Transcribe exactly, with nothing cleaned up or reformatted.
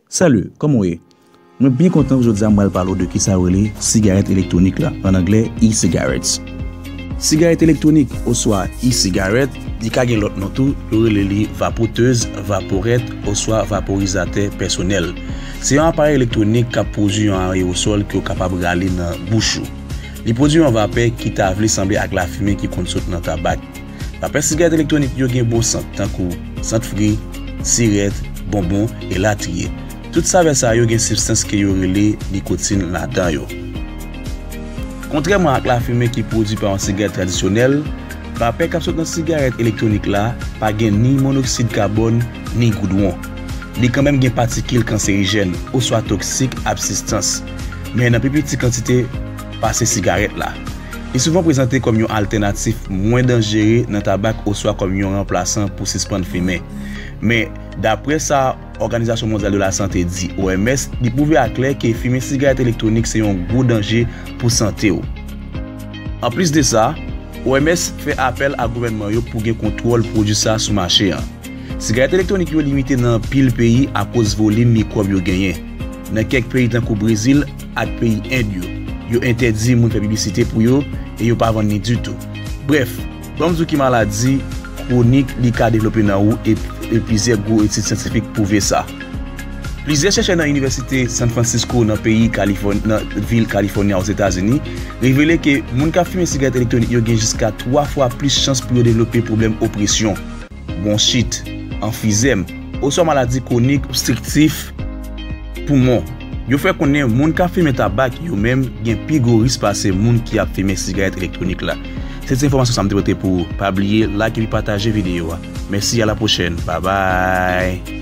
Salut, kòman w ye? Mwen byen kontan pou jodi a m pral pale w de kisa yo rele sigarèt elektwonik la, an anglè e-cigarettes. Sigarèt elektwonik oswa e-sigarèt, li ka gen lòt non tou, yo rele li vapotez, vaporèt oswa vaporizatè pèsonèl. Se yon aparèy elektwonik k ap pwodui yon ayewosòl ke w kapab rale nan bouch ou. Li pwodui yon vapè ki ta vle sanble ak lafimen ki konn sot nan tabak. Vapè sigarèt elektwonik yo gen bon sant, tankou sant fri, sirèt, bonbon, elatriye. Tout savè sa yo gen sibstans ke yo rele nikotin ladan yo. Kontrèman ak lafimen ki pwodui pa yon sigarèt tradisyonèl, vapè k ap sot nan sigarèt elektwonik la pa gen ni monoksid kabòn ni goudwon. Li kanmenm gen patikil kanserijèn oswa toksik ap sibstans, men nan pi piti kantite pase sigarèt la. Li souvan prezante kòm yon altènatif mwen danjere nan tabak oswa kòm yon ranplasan pou sispann fimen. Men, dapre sa Òganizasyon Mondyal de la Sante di, O M S, li pwouve aklè ke fimen sigarèt elektwonik se yon gwo danje pou sante w. Anplis de sa, O M S fè apèl a gouvènman yo pou gen kontwòl pwodui sa sou mache an. Sigarèt elektwonik yo limite nan anpil peyi akoz volim mikwòb yo genyen. Nan kèk peyi tankou Brezil ak peyi End yo, yo entèdi moun fè piblisite pou yo e yo pa vann li ditou. Brèf, ban m di w ki maladi kwonik li ka devlope nan ou e, e plizyè gwo etid syantifik pwouve sa. Plizyè chèchè nan Inivèsite San Francisco nan peyi Kalifòni, nan vil Kalifòni a Ozetazini, revele ke moun k ap fimen sigarèt elektwonik yo gen jiska twa fwa plis chans pou yo devlope pwoblèm opresyon, bwonchit, anfizèm, oswa maladi kwonik obstriktif poumon. Yo fè konnen moun k ap fimen tabak yo menm gen pi gwo risk pase moun ki ap fimen sigarèt elektwonik la. Se ti enfòmasyon sa m te pote pou ou. Pa bliye like epi pataje videyo a. Mèsi, a la pwochèn. Babay.